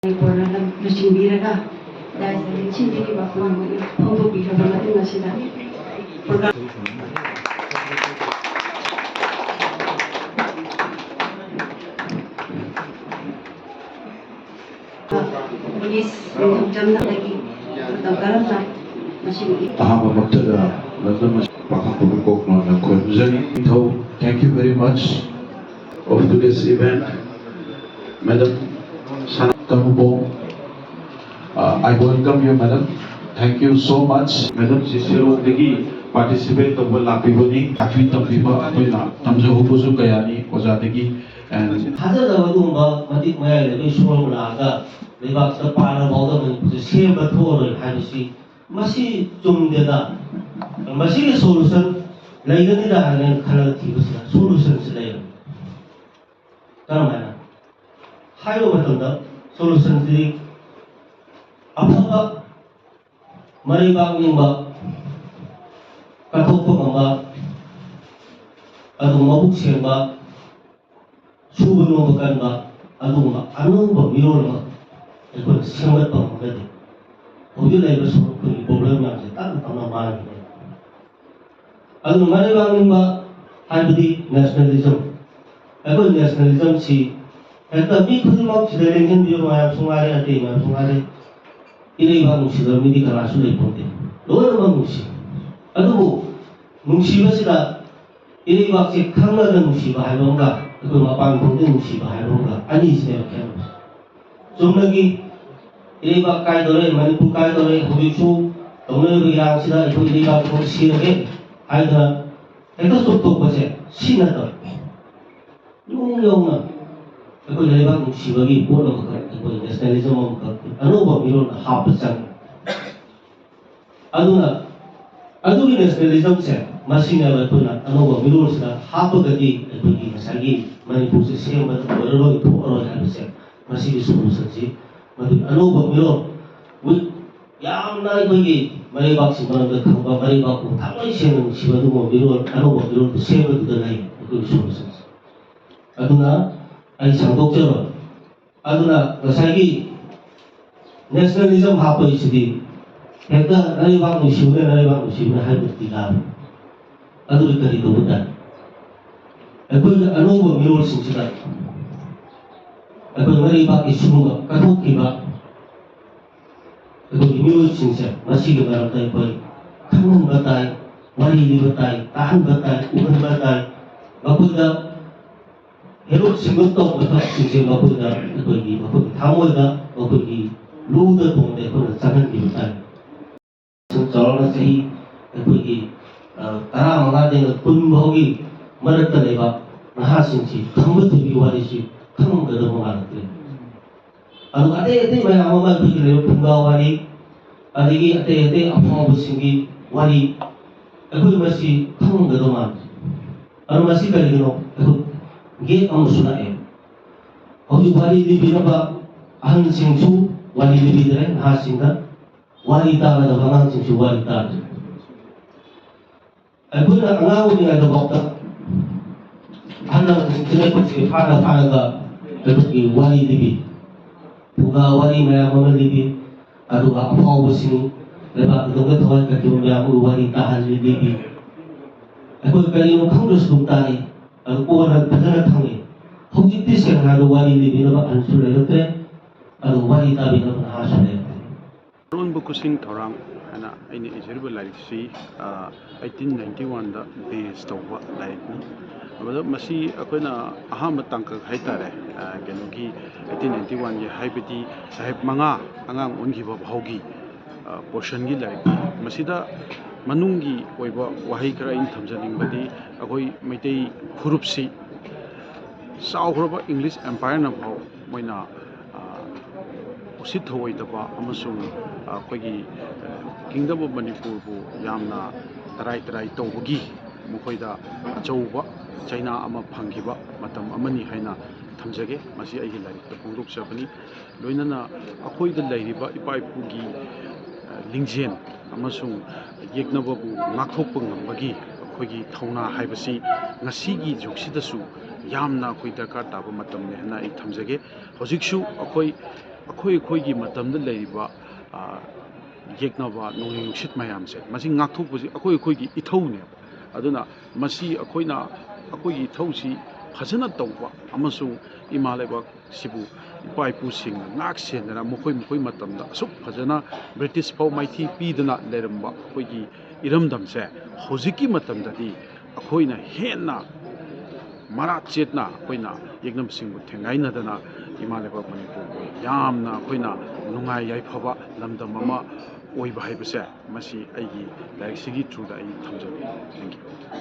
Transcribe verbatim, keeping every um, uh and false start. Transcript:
ꯃꯅꯤꯄꯨꯔꯅ ꯂꯨꯆꯤꯡꯕꯤꯔꯒ ꯗꯥꯏꯁꯇ ꯂꯦꯡꯁꯤꯟꯕꯤꯔꯤꯕ ꯄꯨꯝꯅꯃꯛꯅ ꯐꯣꯡꯗꯣꯛꯄꯤꯈ꯭ꯔꯕ ꯃꯇꯨꯡ ꯑꯁꯤꯗ ꯄ꯭ꯔꯣꯒ꯭ꯔꯥꯝ ꯄꯨꯂꯤꯁ ꯅꯤꯡꯊꯧꯖꯝꯗꯒꯤ ꯃꯇꯧ ꯀꯔꯝꯅ ꯃꯁꯤꯒꯤ ꯑꯍꯥꯟꯕꯃꯛꯇꯗ ꯂꯝꯗꯝ ꯑꯁꯤ ꯄꯥꯈꯪ ꯄꯨꯝꯅꯃꯛ ꯀꯣꯛ ꯅꯣꯟꯅ ꯈꯨꯔꯨꯝꯖꯔꯤ꯫ ꯅꯤꯡꯊꯧ, thank you very much of today's event, Madam Sana Kanubong. Uh, I welcome you, Madam. Thank you so much. Madam ꯁꯤ ꯁꯤꯂꯣꯡꯗꯒꯤ participate ꯇꯧꯕ ꯂꯥꯛꯄꯤꯕꯅꯤ꯫ ꯇꯥꯛꯄꯤ ꯇꯝꯕꯤꯕ ꯑꯩꯈꯣꯏꯅ ꯇꯝꯖꯍꯧꯕꯁꯨ ꯀꯌꯥꯅꯤ ꯑꯣꯖꯥꯗꯒꯤ꯫ And ꯊꯥꯖꯗꯕ ꯑꯗꯨꯒꯨꯝꯕ ꯃꯇꯤꯛ ꯃꯌꯥꯏ ꯂꯩꯕꯒꯤ ꯁꯣꯔ ꯑꯃ ꯂꯥꯛꯑꯒ ꯂꯩꯕꯥꯛꯁꯤꯗ ꯄꯥꯟꯅ ꯐꯥꯎꯗ ꯃꯅꯤꯄꯨꯔꯁꯦ ꯁꯦꯝꯕ ꯊꯣꯛꯑꯔꯣꯏ ꯍꯥꯏꯕꯁꯤ ꯃꯁꯤ ꯆꯨꯝꯗꯦꯗ꯫ ꯃꯁꯤꯒꯤ solution ꯂꯩꯒꯅꯤꯗ ꯍꯥꯏꯅ ꯈꯜꯂꯒ ꯊꯤꯕꯁꯤꯗ solutionꯁꯤ ꯂꯩꯔꯝꯃꯤ꯫ ꯀꯔꯝꯍꯥꯏꯅ? ꯍꯥꯏꯕ ꯃꯇꯝꯗ solutionꯁꯤꯗꯤ ꯑꯐꯕ ꯃꯔꯩꯕꯥꯛ ꯅꯤꯡꯕ, ꯀꯠꯊꯣꯛꯄ ꯉꯝꯕ, ꯑꯗꯨꯒ ꯃꯕꯨꯛ ꯁꯦꯡꯕ, ꯁꯨꯕ ꯅꯣꯝꯕ ꯀꯟꯕ, ꯑꯗꯨꯒꯨꯝꯕ ꯑꯅꯧꯕ ꯃꯤꯔꯣꯜ ꯑꯃ ꯑꯩꯈꯣꯏꯅ ꯁꯦꯝꯒꯠꯄ ꯉꯝꯒꯗꯤ ꯍꯧꯖꯤꯛ ꯂꯩꯔꯤꯕ ꯁꯣ-, ꯑꯩꯈꯣꯏꯒꯤ problem ꯃꯌꯥꯝꯁꯦ ꯇꯞꯅ ꯇꯞꯅ ꯃꯥꯡꯈꯤꯅꯤ꯫ ꯑꯗꯨꯅ ꯃꯔꯩꯕꯥꯛ ꯅꯤꯡꯕ ꯍꯥꯏꯕꯗꯤ nationalism꯫ ꯑꯩꯈꯣꯏ nationalismꯁꯤ ꯍꯦꯛꯇ ꯃꯤ ꯈꯨꯗꯤꯡꯃꯛ ꯁꯤꯗ ꯂꯦꯡꯁꯤꯟꯕꯤꯌꯨ, ꯃꯌꯥꯝꯁꯨ ꯉꯥꯏꯔꯦ, ꯑꯇꯩ ꯃꯌꯥꯝꯁꯨ ꯉꯥꯏꯔꯦ꯫ ꯏꯔꯩꯕꯥꯛ ꯅꯨꯡꯁꯤꯗꯕ ꯃꯤꯗꯤ ꯀꯅꯥꯁꯨ ꯂꯩꯄꯣꯟꯇꯦ꯫ ꯂꯣꯏꯅꯃꯛ ꯅꯨꯡꯁꯤ꯫ ꯑꯗꯨꯕꯨ ꯅꯨꯡꯁꯤꯕꯁꯤꯗ ꯏꯔꯩꯕꯥꯛꯁꯦ ꯈꯪꯂꯒ ꯅꯨꯡꯁꯤꯕ ꯍꯥꯏꯕ ꯑꯃꯒ ꯑꯩꯈꯣꯏ ꯃꯄꯥꯟ ꯊꯣꯡꯗ ꯅꯨꯡꯁꯤꯕ ꯍꯥꯏꯕ ꯑꯃꯒ ꯑꯅꯤꯁꯤꯅꯦꯕ ꯈꯦꯠꯅꯕꯁꯦ꯫ ꯆꯨꯝꯅꯒꯤ ꯏꯔꯩꯕꯥꯛ ꯀꯥꯏꯗꯧꯔꯦ, ꯃꯅꯤꯄꯨꯔ ꯀꯥꯏꯗꯧꯔꯦ, ꯍꯧꯖꯤꯛꯁꯨ ꯇꯧꯅꯔꯤꯕ ꯏꯔꯥꯡꯁꯤꯗ ꯑꯩꯈꯣꯏ ꯏꯔꯩꯕꯥꯛ ꯐꯥꯎ ꯁꯤꯔꯒꯦ ꯍꯥꯏꯗꯅ ꯍꯦꯛꯇ ꯆꯣꯛꯊꯣꯛꯄꯁꯦ ꯁꯤ ꯅꯠꯇꯕ꯫ ꯅꯨꯡ ꯌꯧꯅ ꯑꯩꯈꯣꯏ ꯂꯩꯕꯥꯛ ꯅꯨꯡꯁꯤꯕꯒꯤ ꯄꯣꯠ ꯑꯃꯈꯛ ꯑꯩꯈꯣꯏ nationalism ꯑꯃꯈꯛ ꯑꯅꯧꯕ ꯃꯤꯔꯣꯜꯗ ꯍꯥꯞꯄ ꯆꯪꯉꯤ꯫ ꯑꯗꯨꯅ ꯑꯗꯨꯒꯤ nationalismꯁꯦ ꯃꯁꯤꯅꯦꯕ ꯑꯩꯈꯣꯏꯅ ꯑꯅꯧꯕ ꯃꯤꯔꯣꯜꯁꯤꯗ ꯍꯥꯞꯄꯒꯗꯤ ꯑꯩꯈꯣꯏꯒꯤ ꯉꯁꯥꯏꯒꯤ ꯃꯅꯤꯄꯨꯔꯁꯦ ꯁꯦꯝꯕꯗ ꯑꯣꯏꯔꯔꯣꯏ, ꯊꯣꯛꯑꯔꯣꯏ ꯍꯥꯏꯕꯁꯦ ꯃꯁꯤꯒꯤ solutionꯁꯤ ꯃꯗꯨꯒꯤ ꯑꯅꯧꯕ ꯃꯤꯔꯣꯜ with ꯌꯥꯝꯅ ꯑꯩꯈꯣꯏꯒꯤ ꯃꯔꯩꯕꯥꯛꯁꯤ ꯃꯔꯝꯗ ꯈꯪꯕ, ꯃꯔꯩꯕꯥꯛꯄꯨ ꯊꯃꯣꯏ ꯁꯦꯡꯅ ꯅꯨꯡꯁꯤꯕ ꯑꯗꯨꯒꯨꯝꯕ ꯃꯤꯔꯣꯜ, ꯑꯅꯧꯕ ꯃꯤꯔꯣꯜꯗꯨ ꯁꯦꯝꯕꯗꯨꯗ ꯂꯩ ꯑꯩꯈꯣꯏꯒꯤ solutionꯁꯦ꯫ ꯑꯗꯨꯅ ꯑꯩ ꯁꯥꯡꯗꯣꯛꯆꯔꯣꯏ꯫ ꯑꯗꯨꯅ ꯉꯁꯥꯏꯒꯤ ꯅꯦꯁꯅꯦꯂꯤꯖꯝ ꯍꯥꯞꯄꯒꯤꯁꯤꯗꯤ ꯍꯦꯛꯇ ꯅꯔꯩꯕꯥꯛ ꯅꯨꯡꯁꯤꯕꯅ, ꯅꯔꯩꯕꯥꯛ ꯅꯨꯡꯁꯤꯕꯅ ꯍꯥꯏꯕꯗꯤ ꯌꯥꯔꯣꯏ꯫ ꯑꯗꯨꯗꯤ ꯀꯔꯤ ꯇꯧꯕ ꯇꯥꯏ? ꯑꯩꯈꯣꯏꯒꯤ ꯑꯅꯧꯕ ꯃꯤꯔꯣꯜꯁꯤꯡꯁꯤꯗ ꯑꯩꯈꯣꯏ ꯃꯔꯩꯕꯥꯛꯀꯤ ꯁꯤꯒꯨꯝꯕ ꯀꯠꯊꯣꯛꯈꯤꯕ ꯑꯩꯈꯣꯏꯒꯤ ꯃꯤꯑꯣꯏꯁꯤꯡꯁꯦ, ꯃꯁꯤꯒꯤ ꯃꯔꯝꯗ ꯑꯩꯈꯣꯏ ꯈꯪꯍꯟꯕ ꯇꯥꯏ, ꯋꯥꯔꯤ ꯂꯤꯕ ꯇꯥꯏ, ꯇꯥꯍꯟꯕ ꯇꯥꯏ, ꯎꯍꯟꯕ ꯇꯥꯏ꯫ ꯃꯈꯣꯏꯗ ꯍꯦꯔꯣꯠ ꯁꯤꯡꯕ ꯇꯧꯕ ꯊꯕꯛꯁꯤꯡꯁꯦ ꯃꯈꯣꯏꯗ, ꯑꯩꯈꯣꯏꯒꯤ, ꯃꯈꯣꯏꯒꯤ ꯊꯃꯣꯏꯗ, ꯃꯈꯣꯏꯒꯤ ꯂꯨꯗ ꯊꯣꯡꯗ ꯑꯩꯈꯣꯏꯅ ꯆꯪꯍꯟꯕꯤꯕ ꯇꯥꯏ꯫ ꯆꯥꯎꯔꯥꯛꯅ ꯆꯍꯤ ꯑꯩꯈꯣꯏꯒꯤ, ꯑ, ꯇꯔꯥꯃꯉꯥꯗꯩꯅ ꯀꯨꯟ ꯐꯥꯎꯒꯤ ꯃꯔꯛꯇ ꯂꯩꯕ ꯅꯍꯥꯁꯤꯡꯁꯤ ꯈꯝꯕ ꯊꯣꯏꯕꯤ ꯋꯥꯔꯤꯁꯤ ꯈꯪꯉꯝꯒꯗꯕ ꯃꯥꯜꯂꯛꯇ꯭ꯔꯦ꯫ ꯑꯗꯨꯒ ꯑꯇꯩ ꯑꯇꯩ ꯃꯌꯥꯝ ꯑꯃ ꯑꯩꯈꯣꯏꯒꯤ ꯂꯩꯕ ꯐꯨꯡꯒꯥ ꯋꯥꯔꯤ, ꯑꯗꯒꯤ ꯑꯇꯩ ꯑꯇꯩ ꯑꯐꯥꯎꯕꯁꯤꯡꯒꯤ ꯋꯥꯔꯤ ꯑꯩꯈꯣꯏ ꯃꯁꯤ ꯈꯪꯉꯝꯒꯗꯕ ꯃꯥꯜꯂꯤ꯫ ꯑꯗꯨ ꯃꯁꯤ ꯀꯔꯤꯒꯤꯅꯣ? ꯑꯩꯈꯣꯏ ꯒꯦꯞ ꯑꯃꯁꯨ ꯂꯥꯛꯑꯦ꯫ ꯍꯧꯖꯤꯛ ꯋꯥꯔꯤ ꯂꯤꯕꯤꯅꯕ ꯑꯍꯟꯁꯤꯡꯁꯨ ꯋꯥꯔꯤ ꯂꯤꯕꯤꯗ꯭ꯔꯦ, ꯅꯍꯥꯁꯤꯡꯗ ꯋꯥꯔꯤ ꯇꯥꯒꯗꯕ ꯑꯉꯥꯡꯁꯤꯡꯁꯨ ꯋꯥꯔꯤ ꯇꯥꯗ꯭ꯔꯦ꯫ ꯑꯩꯈꯣꯏꯅ ꯑꯉꯥꯡ ꯑꯣꯏꯔꯤꯉꯩꯗꯐꯥꯎꯗ ꯑꯍꯜ ꯂꯃꯟꯁꯤꯡꯁꯤꯅ ꯑꯩꯈꯣꯏꯁꯦ ꯐꯥꯔ ꯐꯥꯔꯒ ꯑꯩꯈꯣꯏꯒꯤ ꯋꯥꯔꯤ ꯂꯤꯕꯤ, ꯐꯨꯡꯒꯥ ꯋꯥꯔꯤ ꯃꯌꯥꯝ ꯑꯃ ꯂꯤꯕꯤ, ꯑꯗꯨꯒ ꯑꯐꯥꯎꯕꯁꯤꯡ, ꯂꯩꯕꯥꯛꯀꯤꯗꯃꯛꯇ ꯊꯋꯥꯏ ꯀꯠꯈꯤꯕ ꯃꯌꯥꯝ ꯑꯃꯒꯤ ꯋꯥꯔꯤ ꯇꯥꯍꯜꯂꯤ, ꯂꯤꯕꯤ꯫ ꯑꯩꯈꯣꯏ ꯀꯔꯤꯅꯣ ꯈꯪꯗ꯭ꯔꯁꯨ ꯑꯗꯨꯝ ꯇꯥꯔꯤ, ꯑꯗꯨ ꯀꯣꯟꯅ ꯐꯖꯅ ꯈꯪꯉꯤ꯫ ꯍꯧꯖꯤꯛꯇꯤ ꯁꯦꯡꯅ ꯍꯥꯏꯔꯕꯗ ꯋꯥꯔꯤ ꯂꯤꯕꯤꯅꯕ ꯑꯍꯜꯁꯨ ꯂꯩꯔꯛꯇ꯭ꯔꯦ, ꯑꯗꯨ ꯋꯥꯔꯤ ꯇꯥꯕꯤꯅꯕ ꯅꯍꯥꯁꯨ ꯂꯩꯔꯛꯇ꯭ꯔꯦ꯫ ꯑꯔꯣꯟꯕ ꯈꯨꯠꯁꯤꯡ ꯊꯧꯔꯥꯡ ꯍꯥꯏꯅ ꯑꯩꯅ ꯏꯖꯔꯤꯕ ꯂꯥꯏꯔꯤꯛꯁꯤ, ꯑ, ꯑꯩꯠꯇꯤꯟ ꯅꯥꯏꯟꯇꯤ ꯋꯥꯟꯗ ꯕꯦꯁ ꯇꯧꯕ ꯂꯥꯏꯔꯤꯛꯅꯤ꯫ ꯑꯗꯨꯗ ꯃꯁꯤ ꯑꯩꯈꯣꯏꯅ ꯑꯍꯥꯟꯕ ꯇꯥꯡꯀꯛ ꯍꯥꯏꯇꯥꯔꯦ, ꯑ, ꯀꯩꯅꯣꯒꯤ ꯑꯩꯠꯇꯤꯟ ꯅꯥꯏꯟꯇꯤ ꯋꯥꯟꯒꯤ, ꯍꯥꯏꯕꯗꯤ ꯁꯥꯍꯦꯕ ꯃꯉꯥ ꯑꯉꯥꯡ ꯑꯣꯟꯈꯤꯕ ꯐꯥꯎꯒꯤ, ꯑ, ꯄꯣꯔꯁꯟꯒꯤ ꯂꯥꯏꯔꯤꯛꯅꯤ꯫ ꯃꯁꯤꯗ ꯃꯅꯨꯡꯒꯤ ꯑꯣꯏꯕ ꯋꯥꯍꯩ ꯈꯔ ꯑꯩꯅ ꯊꯝꯖꯅꯤꯡꯕꯗꯤ, ꯑꯩꯈꯣꯏ ꯃꯩꯇꯩ ꯐꯨꯔꯨꯞꯁꯤ ꯆꯥꯎꯈ꯭ꯔꯕ ꯏꯪꯂꯤꯁ ꯑꯦꯝꯄꯥꯌꯔꯅ ꯐꯥꯎ ꯃꯣꯏꯅ, ꯑ, ꯎꯁꯤꯠ ꯊꯑꯣꯏꯗꯕ ꯑꯃꯁꯨꯡ, ꯑ, ꯑꯩꯈꯣꯏꯒꯤ, ꯑ, ꯀꯤꯡꯗꯝ ꯑꯣꯐ ꯃꯅꯤꯄꯨꯔꯕꯨ ꯌꯥꯝꯅ ꯇꯔꯥꯏ ꯇꯔꯥꯏ ꯇꯧꯕꯒꯤ ꯃꯈꯣꯏꯗ ꯑꯆꯧꯕ ꯆꯩꯅꯥ ꯑꯃ ꯐꯪꯈꯤꯕ ꯃꯇꯝ ꯑꯃꯅꯤ ꯍꯥꯏꯅ ꯊꯝꯖꯒꯦ꯫ ꯃꯁꯤ ꯑꯩꯒꯤ ꯂꯥꯏꯔꯤꯛꯇ ꯐꯣꯡꯗꯣꯛꯆꯕꯅꯤ꯫ ꯂꯣꯏꯅꯅ ꯑꯩꯈꯣꯏꯗ ꯂꯩꯔꯤꯕ ꯏꯄꯥ ꯏꯄꯨꯒꯤ, ꯑ, ꯂꯤꯡꯖꯦꯜ ꯑꯃꯁꯨꯡ ꯌꯦꯛꯅꯕꯕꯨ ꯉꯥꯛꯊꯣꯛꯄ ꯉꯝꯕꯒꯤ ꯑꯩꯈꯣꯏꯒꯤ ꯊꯧꯅꯥ ꯍꯥꯏꯕꯁꯤ ꯉꯁꯤꯒꯤ ꯖꯨꯒꯁꯤꯗꯁꯨ ꯌꯥꯝꯅ ꯑꯩꯈꯣꯏ ꯗꯔꯀꯥꯔ ꯇꯥꯕ ꯃꯇꯝꯅꯤ ꯍꯥꯏꯅ ꯑꯩ ꯊꯝꯖꯒꯦ꯫ ꯍꯧꯖꯤꯛꯁꯨ ꯑꯩꯈꯣꯏ ꯑꯩꯈꯣꯏ ꯑꯩꯈꯣꯏꯒꯤ ꯃꯇꯝꯗ ꯂꯩꯔꯤꯕ, ꯑ, ꯌꯦꯛꯅꯕ ꯅꯣꯡꯂꯩ ꯅꯨꯡꯁꯤꯠ ꯃꯌꯥꯝꯁꯦ, ꯃꯁꯤ ꯉꯥꯛꯊꯣꯛꯄꯁꯤ ꯑꯩꯈꯣꯏ ꯑꯩꯈꯣꯏꯒꯤ ꯏꯊꯧꯅꯦꯕ꯫ ꯑꯗꯨꯅ ꯃꯁꯤ ꯑꯩꯈꯣꯏꯅ, ꯑꯩꯈꯣꯏꯒꯤ ꯏꯊꯧꯁꯤ ꯐꯖꯅ ꯇꯧꯕ ꯑꯃꯁꯨꯡ ꯏꯃꯥ ꯂꯩꯕꯥꯛꯁꯤꯕꯨ ꯏꯄꯥ ꯏꯄꯨꯁꯤꯡꯅ ꯉꯥꯛ ꯁꯦꯟꯗꯅ ꯃꯈꯣꯏ ꯃꯈꯣꯏ ꯃꯇꯝꯗ ꯑꯁꯨꯛ ꯐꯖꯅ ꯕ꯭ꯔꯤꯇꯤꯁ ꯐꯥꯎ ꯃꯥꯏꯊꯤ ꯄꯤꯗꯨꯅ ꯂꯩꯔꯝꯕ ꯑꯩꯈꯣꯏꯒꯤ ꯏꯔꯝꯗꯝꯁꯦ ꯍꯧꯖꯤꯛꯀꯤ ꯃꯇꯝꯗꯗꯤ ꯑꯩꯈꯣꯏꯅ ꯍꯦꯟꯅ ꯃꯔꯥ ꯆꯦꯠꯅ ꯑꯩꯈꯣꯏꯅ ꯌꯦꯛꯅꯕꯁꯤꯡꯕꯨ ꯊꯦꯡꯒꯥꯏꯅꯗꯅ ꯏꯃꯥ ꯂꯩꯕꯥꯛ ꯃꯅꯤꯄꯨꯔꯕꯨ ꯌꯥꯝꯅ ꯑꯩꯈꯣꯏꯅ ꯅꯨꯡꯉꯥꯏ ꯌꯥꯏꯐꯕ ꯂꯝꯗꯝ ꯑꯃ ꯑꯣꯏꯕ ꯍꯥꯏꯕꯁꯦ, ꯃꯁꯤ ꯑꯩꯒꯤ ꯂꯥꯏꯔꯤꯛꯁꯤꯒꯤ through ꯗ ꯑꯩ ꯊꯝꯖꯒꯦ꯫ Thank you꯫